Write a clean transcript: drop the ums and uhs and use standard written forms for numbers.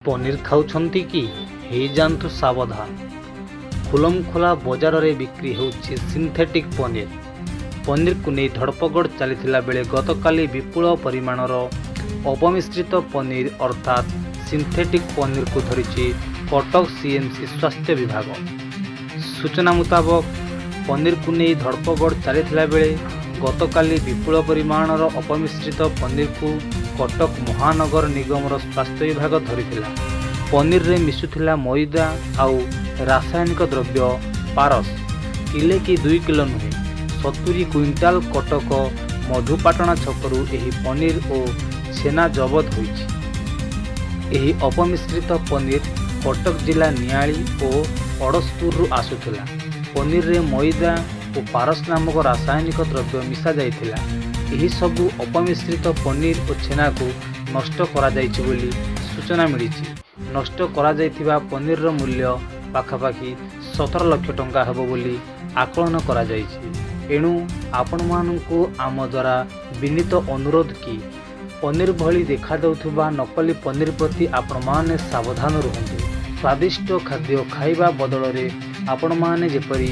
ପନିର ଖାଉଛନ୍ତି କି? ହେଇଯାଆନ୍ତୁ ସାବଧାନ। ଖୁଲମଖୁଲା ବଜାରରେ ବିକ୍ରି ହେଉଛି ସିନ୍ଥେଟିକ୍ ପନିର। ପନିରକୁ ନେଇ ଧରପଗଡ଼ ଚାଲିଥିଲା ବେଳେ ଗତକାଲି ବିପୁଳ ପରିମାଣର ଅପମିଶ୍ରିତ ପନିର, ଅର୍ଥାତ୍ ସିନ୍ଥେଟିକ୍ ପନିରକୁ ଧରିଛି କଟକ ସିଏମ୍ସି ସ୍ୱାସ୍ଥ୍ୟ ବିଭାଗ। ସୂଚନା ମୁତାବକ, ପନିରକୁ ନେଇ ଧରପଗଡ଼ ଚାଲିଥିଲା ବେଳେ ଗତକାଲି ବିପୁଳ ପରିମାଣର ଅପମିଶ୍ରିତ ପନିରକୁ କଟକ ମହାନଗର ନିଗମର ସ୍ୱାସ୍ଥ୍ୟ ବିଭାଗ ଧରିଥିଲା। ପନିରରେ ମିଶୁଥିଲା ମଇଦା ଆଉ ରାସାୟନିକ ଦ୍ରବ୍ୟ ପାରସ। କିଲେ କି 2 କିଲୋ ନୁହେଁ, 70 କୁଇଣ୍ଟାଲ। କଟକ ମଧୁପାଟଣା ଛକରୁ ଏହି ପନିର ଓ ଛେନା ଜବତ ହୋଇଛି। ଏହି ଅପମିଶ୍ରିତ ପନିର କଟକ ଜିଲ୍ଲା ନିଆଳି ଓ ଅଡ଼ଶପୁରରୁ ଆସୁଥିଲା। ପନିରରେ ମଇଦା ଓ ପାରସ ନାମକ ରାସାୟନିକ ଦ୍ରବ୍ୟ ମିଶାଯାଇଥିଲା। ଏହି ସବୁ ଅପମିଶ୍ରିତ ପନିର ଓ ଛେନାକୁ ନଷ୍ଟ କରାଯାଇଛି ବୋଲି ସୂଚନା ମିଳିଛି। ନଷ୍ଟ କରାଯାଇଥିବା ପନିରର ମୂଲ୍ୟ ପାଖାପାଖି 17 ଲକ୍ଷ ଟଙ୍କା ହେବ ବୋଲି ଆକଳନ କରାଯାଇଛି। ଏଣୁ ଆପଣମାନଙ୍କୁ ଆମ ଦ୍ୱାରା ବିନୀତ ଅନୁରୋଧ କି ପନିର ଭଳି ଦେଖାଯାଉଥିବା ନକଲି ପନିର ପ୍ରତି ଆପଣମାନେ ସାବଧାନ ରୁହନ୍ତୁ। ସ୍ୱାଦିଷ୍ଟ ଖାଦ୍ୟ ଖାଇବା ବଦଳରେ ଆପଣମାନେ ଯେପରି